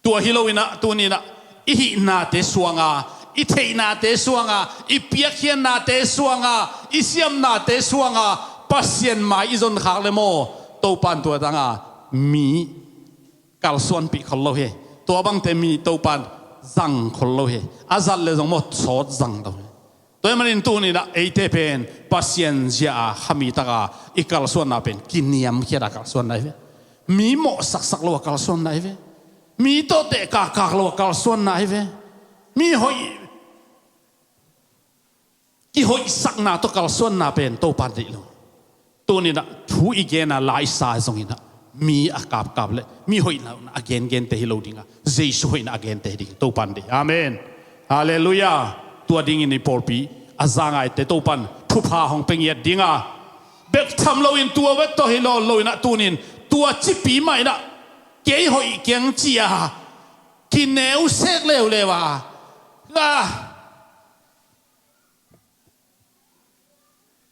Tua hi loinah tuninah i hihnate suanga, i theihnate suanga, i piakkhiatnate suanga, i siamnate suanga Pasian mai i zonkhak le maw, Topa in tua tanga mi kalsuanpih khol lo hi. Tua bangte mi Topa in zang khol lo hi. A zat le zong maw sawt zang lo hi. Tua hi manin tuninah eite pen Pasian zia-a khami taka i kalsuanna pen kiniamkhiata kalsuanna hi ve. Mi mawh saksak lo a kalsuanna hi ve. Mi tawh tehkak kak lo a kalsuanna hi ve. Mi hoih, kihoihsakna tawh kalsuanna pen Topa deih lo. Tuninah thu i gena laisa zonginah mi a kapkap le mi hoihna a gengente hi lo dinga, Jesu hoihna a gente hi ding Topan ding. Amen. Halleluiah. Tua dingin i pawlpi a zangaite Topan thupha hong pe ngiat dinga, bek tham loin tua wet tawh hi lawn loinah tunin tua cipi mah inah kei hoih keng cia kineu sek leuleu a, a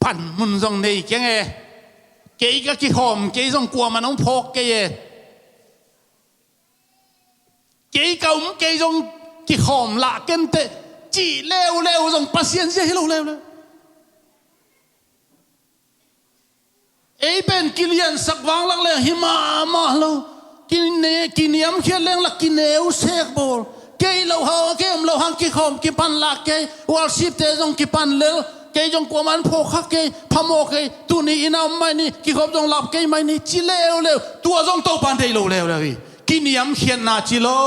panmun zong nei keng e. Kei ka kikhawm kei zong kuaman hong phawk kei e. Kei ka um kei zong kikhawm lah kenteh cih leuleu zong Pasian zia hi lo leuleu. Ei pen kiliansak vanglak leng hi mahmah lo. Kine, kiniamkhiat leng la kineu sek bawl. Kei lo hang, kei om lo hang kikhawm kipan lak kei. Worship te zong kipan lel. Kei zong kuaman phawk kha kei. Phamawh kei. Tuni ina om mai ni. Kikhop zong lap kei mai ni. Ci leuleu. Tua zong Topan deih lo leuleu hi. Kiniamkhiatna ci lo.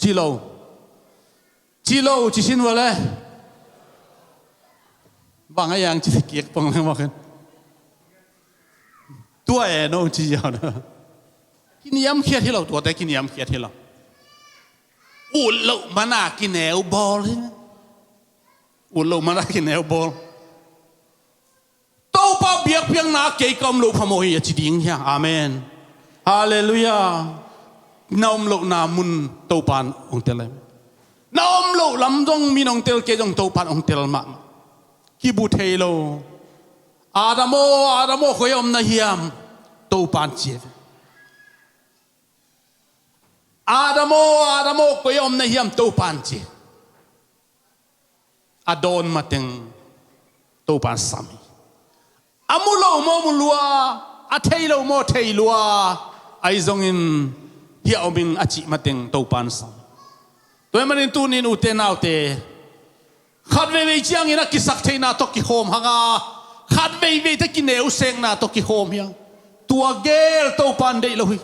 Ci lo. Ci lo ci sin ua le. Bang a yang ci kik pong leng mawk in. Tua e no ci ziau na. Kiniamkhiat hi lo, tuate kiniamkhiat hi lo. Ut loh mana kineu bawl hi. Ut loh mana kineu bawl. Topa biakpiakna kei ka om loh phamawh hi a ci ding hia? Amen. Halleluiah. Na om lohna mun Topan hong tel em? Na om loh lam zong min hong tel kei zong Topan hong tel mahmah. Kibu thei lo. Adam aw, Adam aw, koi om na hiam? Topan ci e. "Adam aw, Adam aw, koi a om na hiam?" Topa'n ci. A dawn mateng Topa'n sam hi. A mu lo maw mu lua, a thei lo maw thei lua, ahi zongin, "Hiah om ing," a cih mateng Topa'n sam. Tua ahih manin tuni-in ute naute, khat veivei ciangin a kisaktheihna tawh kikhawm hang a, khat veivei teh kineusekna tawh kikhawm hi hang. Tua gel Topa'n deih lo hi.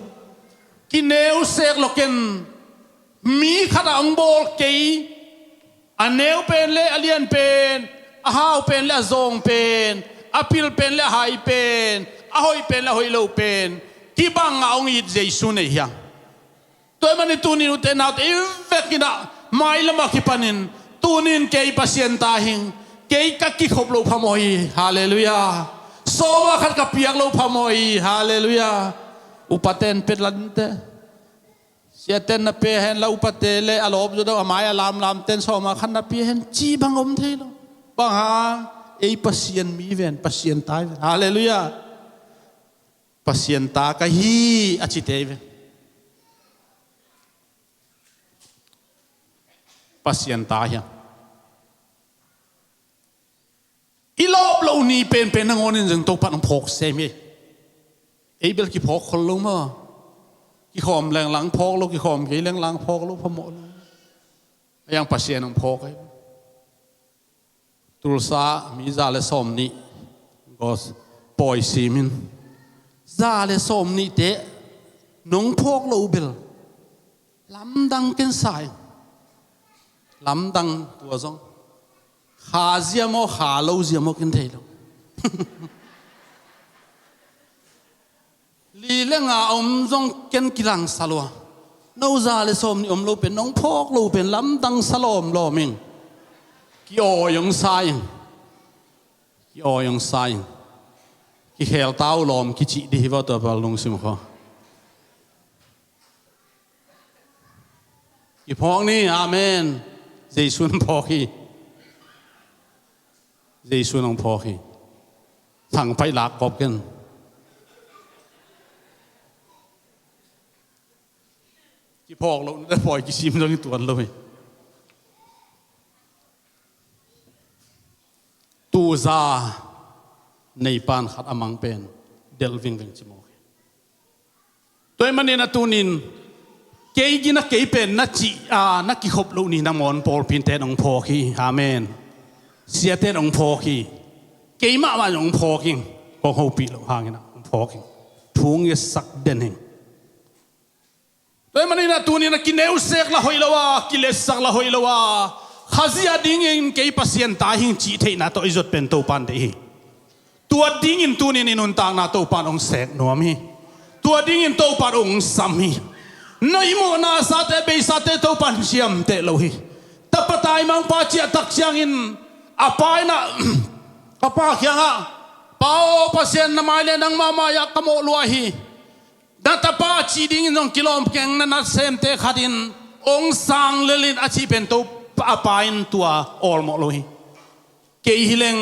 Kineusek lo ken, mi khat a hong bawl kei, a neu pen le a lian pen, a hau pen le a zawng pen, a pil pen le a hai pen, a hoih pen le a hoih lo pen, kibang a hong it Jesu nei hi hang. Tua ahih manin tuni-in ute naute, i vekin ah mailam a kipanin, tuni-in kei Pasian ta hing, kei ka kikhop loh phamawh hi, halleluiah. Sawma khat ka piak loh phamawh hi, halleluiah. Upate'n pia lante, siate'n na pia hen la, upate le a lawp zaw deuh, a mai a lamlamte'n sawma khat na pia hen, cih bang om thei lo. Bang hang? Ei Pasian mi ven, Pasian ta hi ven. Halleluiah. Pasian ta ka hi a cite hi ven. Pasian ta hi hang. I lawp loh ni penpen nangawnin zong Topa'n hong phawk sem hi. Ei bel kiphawk khol lo maw? Kikhawm leng lang phawk lo, kikhawm kei leng lang phawk lo, phamawh lo. Ahi hang Pasian hong phawk hi. Tulsa mi za le sawmnih, gos pawi simin, za le sawmnihte nong phawk loh bel lamdang ken sa ing. Lamdang tua zong kha zia maw, kha lo zia maw ken thei lo. Li le nga a om zong ken kilangsa lua. No za le sawmnih om lo pen, nong phawk loh pen lamdang sa lawmlawm ing. Ki-awi hong sa ing. Ki-awi hong sa ing. Kikhel ta uh lawm kici dih hi va, tua bel lungsim khaw. Kiphawk ni, amen. Jesu'n hong phawk hi. Jesu'n hong phawk hi. Thangpaih lak kop ken. Kiphawk loh na le pawi kisim zong hi tuan lo hi. Tuza neipan khat a mang pen delh vingveng ci mawk hi. Tua ahih manin a tuni-in, kei gina kei pen na cih a, na kikhop loh ni nangmawn pawlpi-in te'n hong phawk hi. Amen. Siate'n hong phawk hi. Kei mahmah in hong phawk ing. Kong hopih loh hangin ah hong phawk ing. Thu hong ngetsak den ing. Tua ahih manin a tuni-in a kineusek lah hoih lo a, kiletsak lah hoih lo a, Khazih a dingin kei Pasian ta hing cih theihna tawh i zot pen Topa'n deih hi. Tua dingin tuni-in i nuntakna Topa'n hong sek nuam hi. Tua dingin Topa'n hong sam hi. Na i mawhna sate, beisate Topa'n ciamteh lo hi. Tapa taimangpa ciahtak ciangin a pa in ah, a pa kiangah, "Pa aw, Pasian, na mai le nangmah mai-ah ka mawh lua hi. Na tapa cih dingin zong kilawm keng, na nasemte khat in hong sang lel in," a cih pen Topa, a pa in tua awlmawh lo hi. Kei hi leng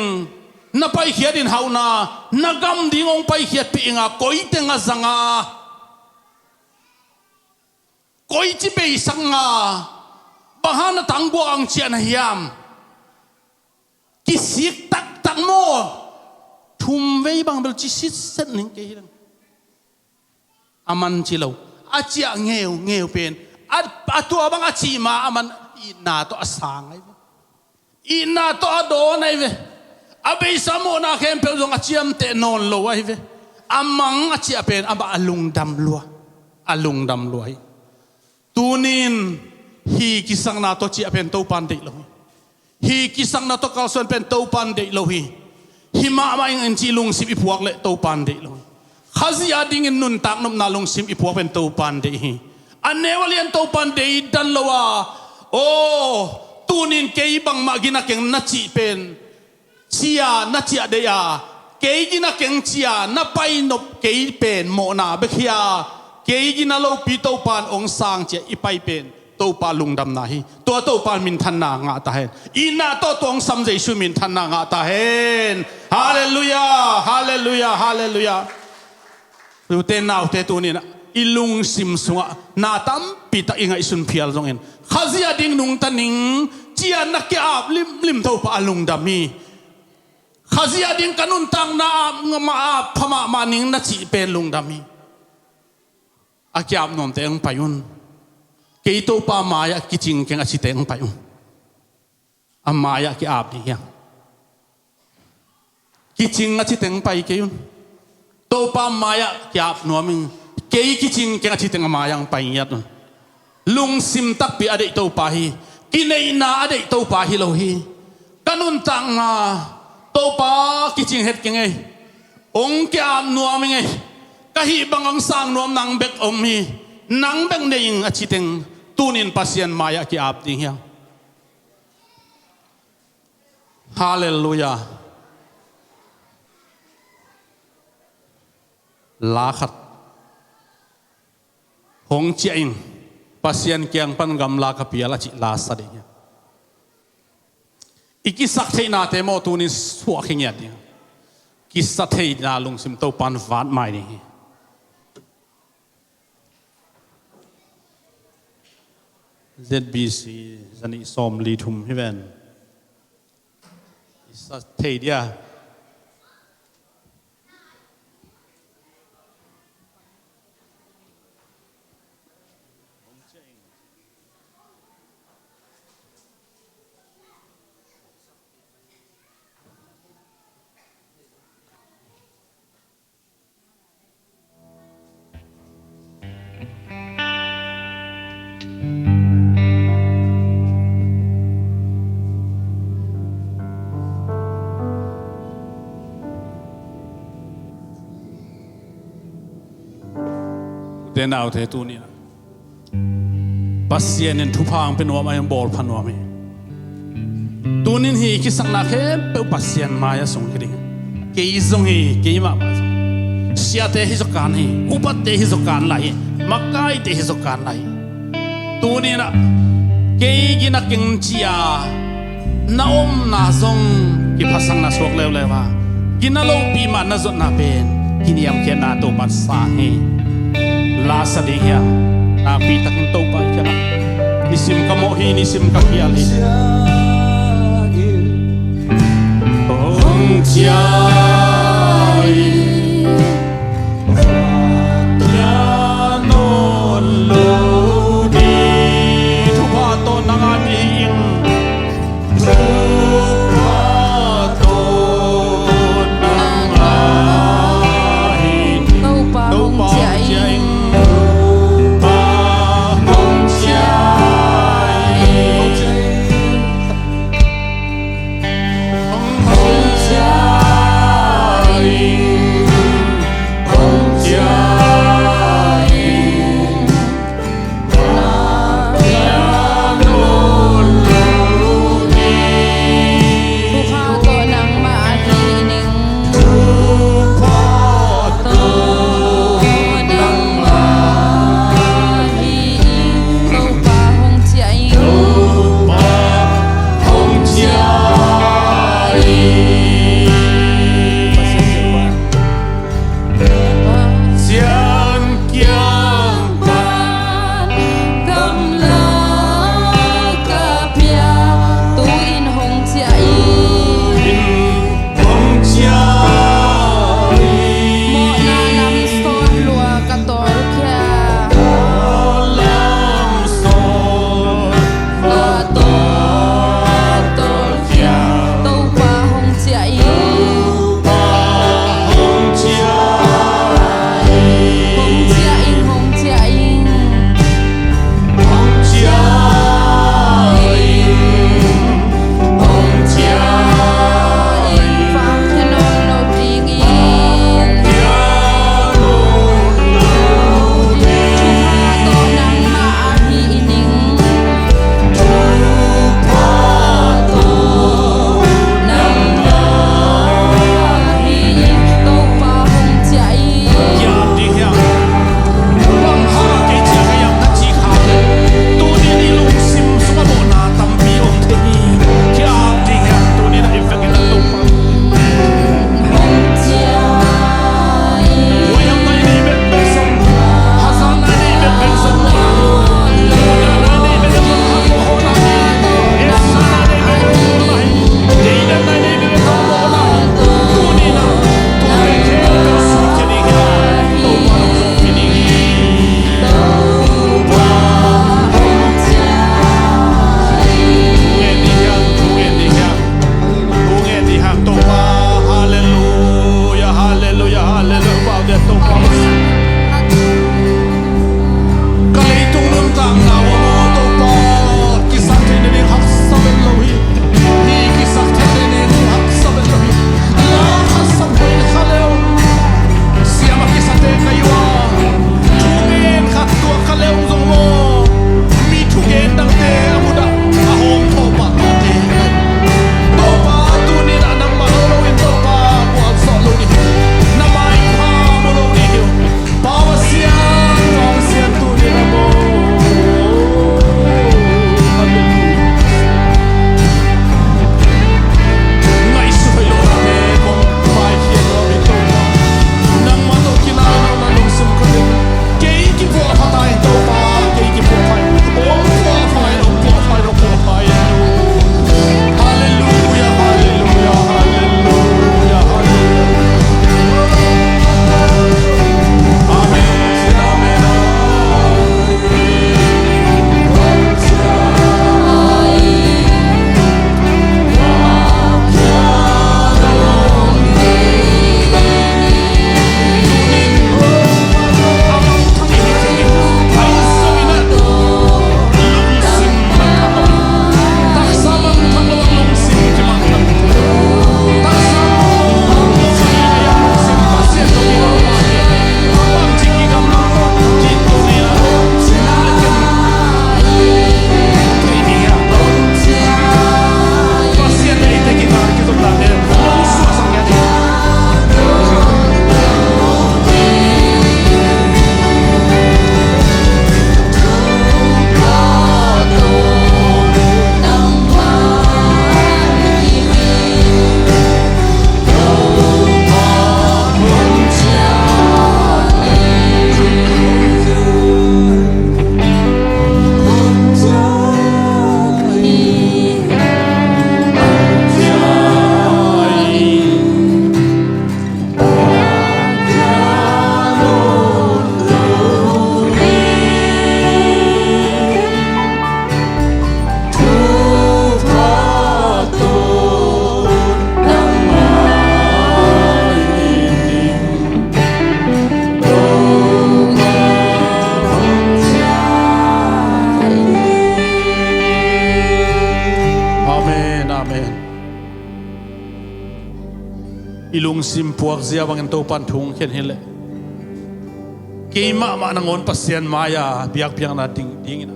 na paikhiat in hauhna, na gam ding hong paikhiatpih ing a, koi teng a zang a, koici beisak ing a, bang hang na tangguak hong ciah na hiam? Kisik taktak maw? Thum vei bang bel ci sitset ning, kei hi leng. A man ci lo. A ciah ngeungeu pen, a, a tua bang a cih ma a man itna tawh a sang ahi ve. Itna tawh a dawn ahi ve. A beisa mawhna khempeuh zong a ciamteh nawn lo ahi ve. A mang a ciah pen amah a lungdam lua. A lungdam lua hi. Tuni-in hih kisakna tawh ciah pen Topa'n deih lo hi. Hih kisakna tawh kalsuan pen Topa'n deih lo hi. Hih mahmah ing in cih lungsim i puak leh Topa'n deih lo hi. Khazih a dingin nuntak nopna lungsim i puak pen Topa'n deih hi. A neu a lian Topa'n deih dan lo a, aw, tuni-in kei bangmah gina keng na cih pen cia na ciah deih a, kei gina keng cia na pai nop kei pen mawhna bek hi a, kei gina lopi Topa'n hong sang cia i pai pen Topa lungdamna hi. Tua Topa minthanna ngah ta hen. Itna tawh tua hong sam Jesu minthanna ngah ta hen. Halleluiah, halleluiah, halleluiah. Ute naute, tuni-in I lungsim sungah na tampi tak i ngaihsun phial zongin, Khazih ading nungta ning, ci-in na ki-ap limlim Topa a lungdam hi. Khazih ading ka nuntakna ah ap pha mahmah ning na cih pen lungdam hi. A ki-ap nuamte hong pai un. Kei Topa mai-ah kicing keng a cite hong pai un. A mai-ah ki-ap ding hi hang. Kicing a cite hong pai kei un. Topa mai-ah ki-ap nuam ing. Kei kicing keng a cite a mai-ah hong pai ngiat un. Lungsim takpi a deih Topa hi. Kineihna a deih Topa hi lo hi. Ka nuntakna Topa kicing het keng ei. Hong ki-ap nuam ing ei. Ka hih bang hong sang nuam nang bek om hi. Nang bek nei ing a citeng tunin Pasian mai-ah ki-ap ding hi hang. Halleluiah. La khat hong ciah in, Pasian kiang pan gamla ka pial a cih la sa ding hi. I kisaktheihnate maw tunin suah khingiat ding. Kisaktheihna lungsim Topan vat mai ding hi. Z B C zanih sawmli thum hi ven. I sa thei dia. Ute naute, tuni-in Pasian in thupha hong pia nuam a, hong bawl pha nuam hi. Tunin hih kisakna khempeuh Pasian mai-ah sung hi ding. Kei zong hi, kei mahmah zong. Siate hi zaw kan hi, upate hi zaw kan lai hi, makaite hi zaw kan lai hi. Tunin ah kei gina keng ci-a na omna zong kiphasak na suak leuleu a, gina lopi mah na zuatna pen kiniamkhiatna Topan sang hi. La sa ding hi a, nakpi takin Topa kiangah, nisim ka mawh hi, nisim ka khial hi. Hong ciah in, ciah nawn lo ding. Thupha tawh nang a ding. Thupha tawh nang a ding. Topa hong ciah in. Topa hong ciah in. Topa hong ciah in. Topa hong ciah in. Pasian kiang pan gamla ka pia, tu-in hong ciah in. Hong ciah in. Mawhna lam sawt lua ka tawlkhia. Mawhna lam sawt lua ka tawlkhia. Topa hong ciah in. I lungsim puakzia bangin Topan thu hong khen hileh, keimahmah nangawn Pasian mai-a biakpiakna ding dingin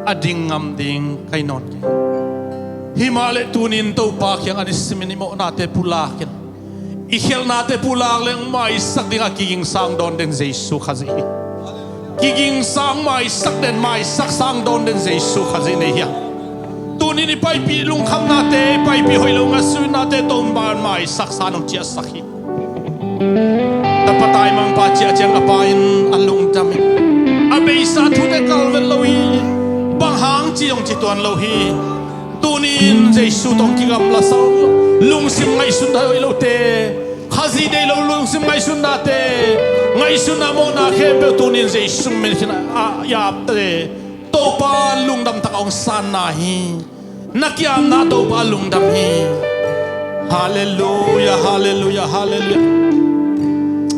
a ding ngam ding ka hi nawn kei. Himahleh tunin Topa kiangah nisimin i mawhnate pulakin, i khialhnate pulak leng maisak dingah kiging sang dawn den Jesu Khazih hi. Kiging sang maisak den, maisak sang dawn den Jesu Khazih nei hiam? Tunin i paipih lungkhamnate, i paipih hoih lo ngaihsutnate Topan maisak san hong ciahsak hi. Tapa taimangpa ciah ciang a pa in a lungdam hi. A beisa thute kalvet lo hi. Bang hang ci hong ci tuan lo hi. Tunin Jesu tawh kigamla sa uh, lungsim ngaihsut hoih lote, Khazih deih lo lungsim ngaihsutnate, ngaihsutna mawhna khempeuh tunin Jesu min khin a yapte Topa lungdam tak a hong sanna hi. Na kiamna Topa lungdam hi. Halleluia, halleluia, halleluia.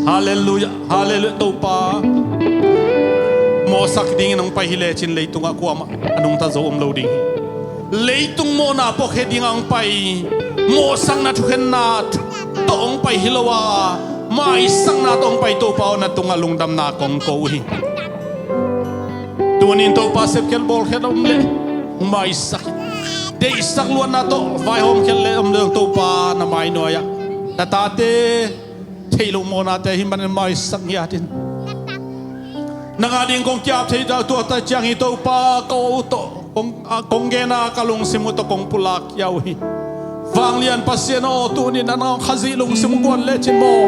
Halleluia, halleluia Topa. Mawhsak dingin hong pai hi lecin leitungah kuamah a nungta zo om lo ding hi. Leitung mawhna puakkhe dingah hong pai, mawhsakna thukhenna tawh hong pai hi lo a, maisakna tawh hong pai Topa aw, na tungah lungdamna kong ko uh hi. Tunin Topa sepkhiat bawlkhiat om leh hong maisak hi. Deihsak luatna tawh vaihawmkhiat leh om leh Topa na mainuai-ah na tate theih loh mawhnate hi manin maisak ngiat in. Nang ading kong kiap thei dah tuate ciang hi Topa, ka aw uh tawh kong, a, kong gen a, ka lungsim uh tawh kong pulak khia uh hi. Vanglian Pasian aw, tunin nang Khazih lungsim guan lecin maw,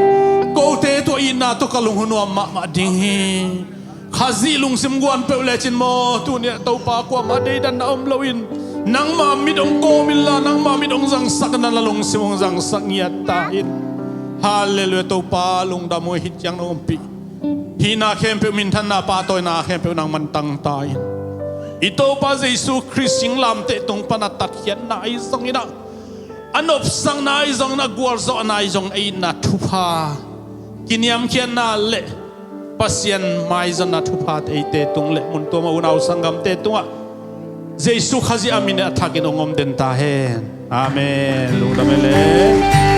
kote tua itna tawh ka lung uh nuam mahmah ding hi. Khazih lungsim guan peuh lecin maw, tuni-ah Topa kuamah deidanna om loin nangma mit hong kawm inla, nangma mit hong zangsak inla, na lungsim hong zangsak ngiat ta in. Halleluia Topa, lungdam uh hi. Hih ciang nong ompih hihna khempeuh, minthanna pahtawina khempeuh nangman tang ta in. I Topa Jesu Khrist singlamteh tung pan a tatkhiatna ahi zongin ah, a nopsakna ahi zongin, a gualzawhna ahi zongin, a itna thupha, kiniamkhiatna le Pasian maizonna thuphate eite tung le mun tuam a unau sanggamte tungah Jesu Khazih a min a thakin hong om den ta hen. Amen. Lungdam e le.